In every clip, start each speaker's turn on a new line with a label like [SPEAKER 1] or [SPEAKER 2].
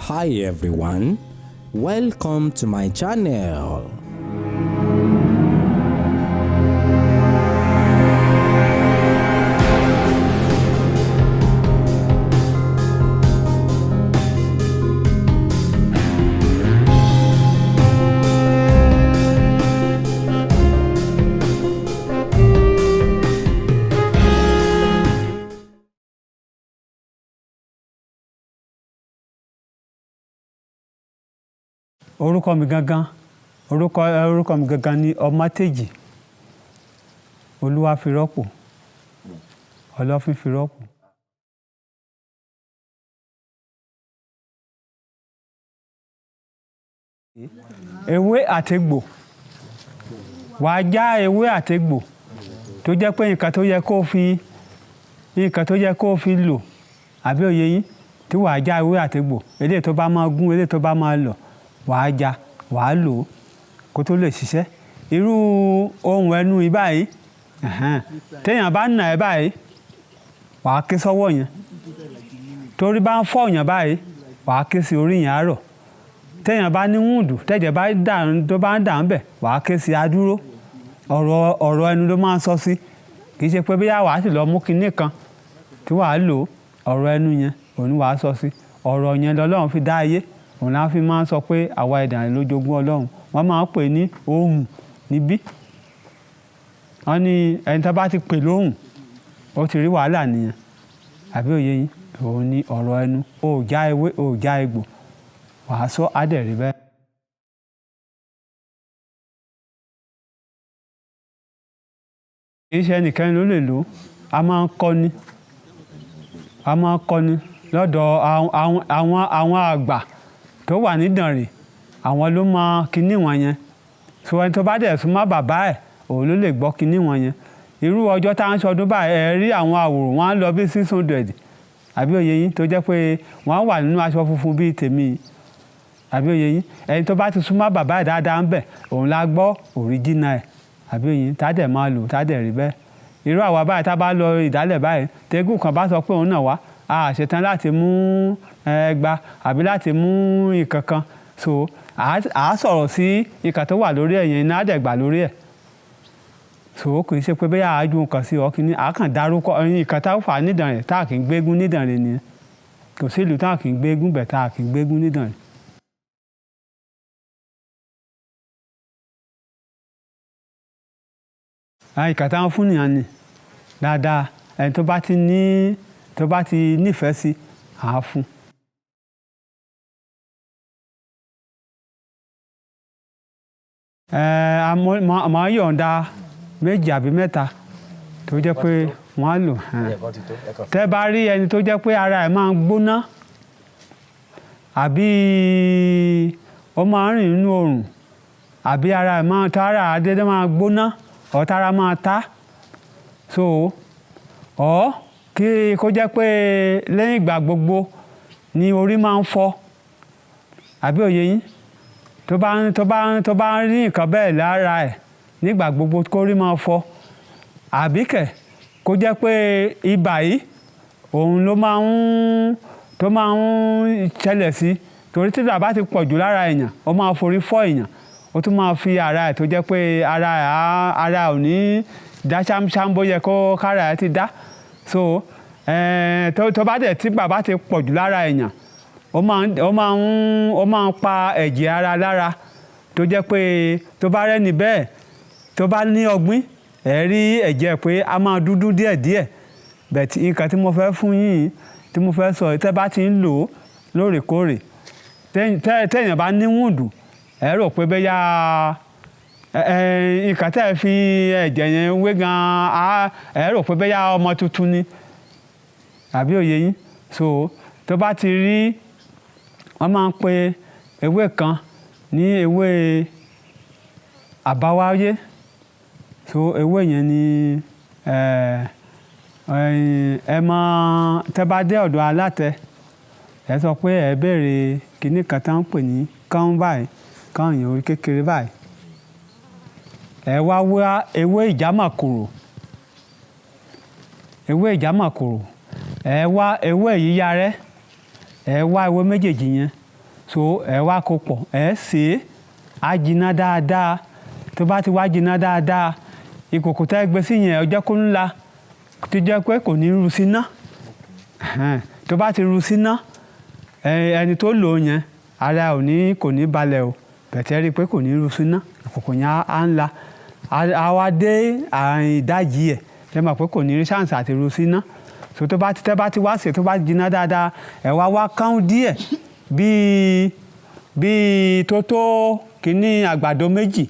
[SPEAKER 1] Hi everyone, welcome to my channel.
[SPEAKER 2] Orúkọ mi gangan, orúkọ mi gangan ni Ọmátèjì Olúwafirọ́pò, Ọlọ́fínfirọ́pò. Ewé àtegbò, wàá já ewé àtegbò tó jẹ́ pé nǹkan tó yẹ kó fi lò, àbí òye yín, tí wàá já ewé àtegbò, eléyìí tó bá máa gún, eléyìí tó bá máa lọ̀, wàá já, wàá lò ó kó tó lè ṣiṣẹ́. Irú ohun ẹnu yìí báyìí, téèyàn bá nà ẹ́ báyìí, wàá ké sọ́wọ́ yẹn. Torí bá ń fọ́ yàn báyìí, wàá ké sí orí yẹn àárọ̀. Téèyàn bá ní wúndù, tẹ́jẹ̀ bá dà, tó bá ń dà ń bẹ̀, wàá ké sí adúró. Ọ̀rọ̀ ẹnu ló máa ń sọ sí. Kì í ṣe pé bóyá wàá sì lọ mú kinní kan tí wàá lò ó, ọ̀rọ̀ ẹnu yẹn òun ni wàá sọ sí. Ọ̀rọ̀ yẹn lọ́lọ́run fi dá ayé. Òun la fi máa ń sọ pé àwa Ìdànrè ló jogún Ọlọ́run. Wọ́n máa ń pè ní ohùn níbí. Wọ́n ní ẹni tí wọ́n bá ti pè lóhùn, ó ti rí wàhálà nìyẹn. Àbí òye yín? Òun ni ọ̀rọ̀ ẹnu. O ò já ewé, o ò já egbò. Wàá sọ, á dẹ̀ rí bẹ́ẹ̀. Kì í ṣe ẹnìkan ló lè lò ó. A máa ń kọ́ni. A máa ń kọ́ni lọ́dọ̀ àwọn àgbà tó wà ní Ìdànrè. Àwọn ló mọ kinní wọn yẹn. So ẹni tó bá dẹ̀ súnmọ́ bàbá ẹ̀, òun ló lè gbọ́ kinní wọn yẹn. Irú ọjọ́ tá ń ṣọdún báyìí, ẹ rí àwọn àwòrán wọn á lọ bí 600. Àbí òye yín? Tó jẹ́ pé wọ́n wà nínú aṣọ funfun bíi tèmi. Àbí òye yín? Ẹni tó bá ti súnmọ́ bàbá ẹ̀ dáadáa ń bẹ̀, òun la gbọ́ original ẹ̀. Àbí òye yín? Tá dẹ̀ máa lò, tá dẹ̀ rí bẹ́ẹ̀. Irú àwa báyìí tá bá lọ ìdálẹ̀ báyìí, tégún kan bá sọ pé òun náà wá, a ṣetán láti mú ẹgba àbí láti mú nǹkan kan. So a sọ̀rọ̀ sí nǹkan tó wà lórí ẹ̀ yẹn, iná á dẹ̀ gbà lórí ẹ̀. So kì í ṣe pé bóyá a ju nǹkan sí ọ kíní, a kàn dárúkọ nǹkan tá fà ní Ìdànrè tá kì í gbégún ní Ìdànrè nìyẹn. Kò sí ìlú tá kì í gbégún bẹ̀ tá kì í gbégún ní Ìdànrè. Nǹkan tá ń fún nìyẹn ni dáadáa. Ẹni tó bá ti nífẹ̀ẹ́ sí, à á fún. Màá yọ̀ǹda méjì àbí mẹ́ta tó jẹ́ pé wọ́n á lò. Tẹ́ bá rí ẹni tó jẹ́ pé ara ẹ̀ máa ń gbóná àbí ó máa ń rìn nínú oòrùn àbí ara ẹ̀ máa tára dédé máa gbóná ọ̀ tára máa ta. So ọ̀ kí kó jẹ́ pé lẹ́yìn ìgbà gbogbo ni orí máa ń fọ́. Àbí òye yín? Tó bá ń rí nǹkan bẹ́ẹ̀ lára ẹ̀ nígbà gbogbo kó rí máa fọ́. Àbí kẹ̀ kó jẹ́ pé ibà yìí òun ló máa ń tó máa ń ṣẹlẹ̀ sí. Torí tí ibà bá ti pọ̀ jù lára èèyàn, ó máa forí fọ́ èèyàn. Ó tún máa fi ara ẹ̀ tó jẹ́ pé ara ẹ̀ á, ara ò ní dá ṣámṣám bó yẹ kó kára ẹ̀ ti dá. So tó bá dẹ̀ tí ibà bá ti pọ̀ jù lára èèyàn, ó máa ń pa ẹ̀jẹ̀ ara lára tó jẹ́ pé tó bá rẹ́ni bẹ́ẹ̀, tó bá ní ọgbín, ẹ rí ẹ̀jẹ̀ pé a máa dúdú díẹ̀díẹ̀. But nǹkan tí mo fẹ́ fún yín, tí mo fẹ́ sọ, tẹ́ bá ti ń lò ó lóòrèkóòrè, téèyàn bá ní wúndù, ẹ rò pé bóyá nǹkan tí ẹ fi ẹ̀jẹ̀ yẹn wé gan-an, ẹ rò pé bóyá ọmọ tuntun ni. Àbí òye yín? So tó bá ti rí, wọ́n máa ń pe ewé kan ní ewé àbáwáyé. So ewé yẹn ni ẹ mọ̀ tẹ́ bá dé ọ̀dọ̀ alátẹ, ẹ sọ pé ẹ béèrè kinní kan tí wọ́n ń pè ní kán báyìí, kán yẹn orí kékeré báyìí. Ẹ wá wá ewé ìjámàkòrò, ewé ìjámàkòrò, ẹ wá ewé ìyíyarẹ́, ẹ wá ewé méjèèjì yẹn. So ẹ wá kó pọ̀, ẹ sè é, á jiná dáadáa. Tó bá ti wá jiná dáadáa, ìkòkò tẹ́ gbé sí yẹn, ó jẹ́ kó ńlá tó jẹ́ pé kò ní ru síná. Tó bá ti ru síná, ẹni tó lò ó yẹn, ara ò ní kò ní balẹ̀ o. Bẹ̀tẹ̀ rí i pé kò ní ru síná, ìkòkò yẹn á ńlá, á wá dé àárín ìdajì ẹ̀, ẹ mọ̀ pé kò ní rí chance àti ru síná. So tó bá ti tẹ́ bá ti wá sè, tó bá jiná dáadáa, ẹ wá wá káún díẹ̀ bíi tó tó kíní àgbàdo 2.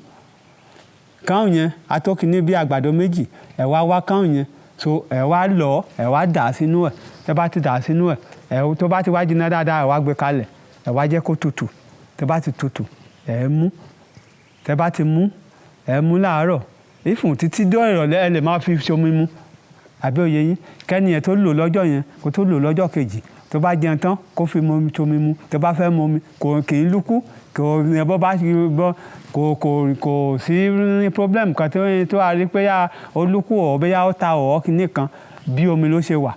[SPEAKER 2] Káún yẹn á tó kíní bí àgbàdo 2. Ẹ wá wá káún yẹn, so ẹ wá lọ̀, ẹ wá dà sínú ẹ̀. Tẹ́ bá ti dà sínú ẹ̀, ẹ tó bá ti wá jiná dáadáa, ẹ wá gbé kalẹ̀, ẹ wá jẹ́ kó tutù. Tó bá ti tutù, ẹ mú. Tẹ́ bá ti mú, ẹ mú láàárọ̀ ìfún títí dé ìrọ̀lẹ́, ẹ lè máa fi ṣomi mu, àbí òye yín? Kẹ́ni yẹn tó lò lọ́jọ́ yẹn, kó tó lò lọ́jọ́ kejì, tó bá jẹun tán, kó fi mu omi mu. Tó bá fẹ́ mu omi, kò kì í lúkú, kò bó bá bọ́, kò sí problem kan tó a rí pé yá ó lúkú ọ̀, bóyá ó ta ọ̀ kíní kan. Bí omi ló ṣe wà,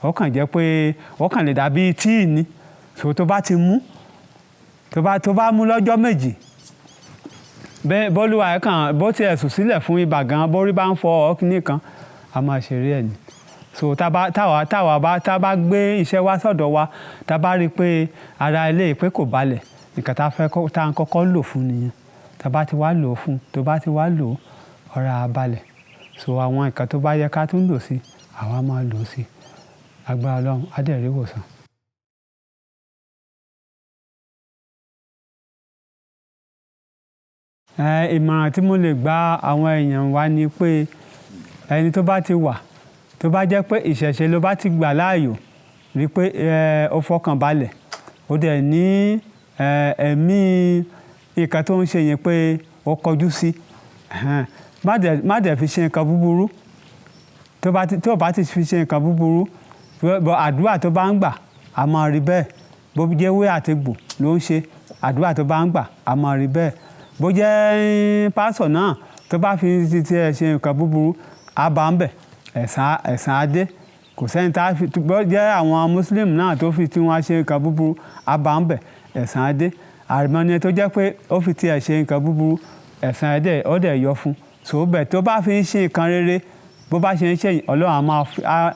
[SPEAKER 2] ó kàn jẹ́ pé ó kàn lè dàbí tíì ni. So tó bá ti mú, tó bá mú lọ́jọ́ 2 bẹ́ẹ̀, bọ́lúwa ẹ̀ kàn bó tiẹ̀ sùn sílẹ̀ fún ibà gan, bórí bá ń fọ ọ́ kíní kan, a máa ṣeré ẹ̀ ni. So tába táwa táwa bá tá bá gbé iṣẹ́ wá sọ́dọ̀ wa, tá bá rí i pé ara eléyìí pé kò balẹ̀, nǹkan tá fẹ́ tá ń kọ́kọ́ lò fún nìyẹn. Tá bá ti wá lò ó fún, tó bá ti wá lò ó, ọ̀rá á balẹ̀. So àwọn nǹkan tó bá yẹ ká tún lò sí, àwa máa lò ó sí. Agbára Ọlọ́run, á dẹ̀ rí ìwòsàn. Ìmọ̀ràn tí mo lè gba àwọn èèyàn wa ni pé ẹni tó bá ti wà, tó bá jẹ́ pé ìṣẹ̀ṣe ló bá ti gbà láàyò, rí pé ó fọkàn balẹ̀, ó dẹ̀ ní ẹ̀mí nǹkan tó ń ṣe yẹn pé ó kọjú sí. Má dẹ̀ fi ṣe nǹkan búburú. Tó bá ti fi ṣe nǹkan búburú, àdúrà tó bá ń gbà, a máa rí bẹ́ẹ̀. Bó jẹ́ ewé àti egbò ló ń ṣe, àdúrà tó bá ń gbà, a máa rí bẹ́ẹ̀. Bó jẹ́ pásítọ̀ náà tó bá fi ti ẹ ṣe nǹkan búburú, á bá ń bẹ̀, ẹ̀san á dé. Kò sẹ́ni tá fi, bó jẹ́ àwọn Muslim náà tó fi tí wọ́n ṣe nǹkan búburú, á bá ń bẹ̀, ẹ̀san á dé. Àìmọye tó jẹ́ pé ó fi tí ẹ ṣe nǹkan búburú, ẹ̀san ẹ̀ dẹ̀, ó dẹ̀ yọ fún. So bẹ́ẹ̀ tó bá fi ń ṣe nǹkan rere, bó bá ṣe ń ṣe yìí, Ọlọ́run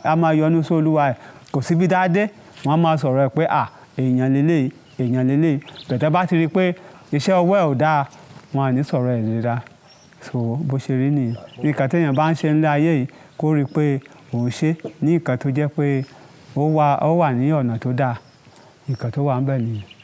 [SPEAKER 2] á máa yọ́nú sí Olúwa ẹ̀. Kò síbi dá dé, wọ́n á máa sọ̀rọ̀ ẹ̀ pé à, èèyàn lélẹ́yìí, èèyàn lélẹ́yìí. Bẹ́ẹ̀ tó bá ti rí pé iṣẹ́ ọwọ́ ẹ̀ ò dáa, wọn à ní sọ̀rọ̀ ẹ̀ léra. So bó ṣe rí nìyẹn. Nǹkan tí èèyàn bá ń ṣe nílé ayé yìí, kó rí pé òun ṣe ní nǹkan tó jẹ́ pé ó wà ní ọ̀nà tó dáa. Nǹkan tó wà níbẹ̀ nìyẹn.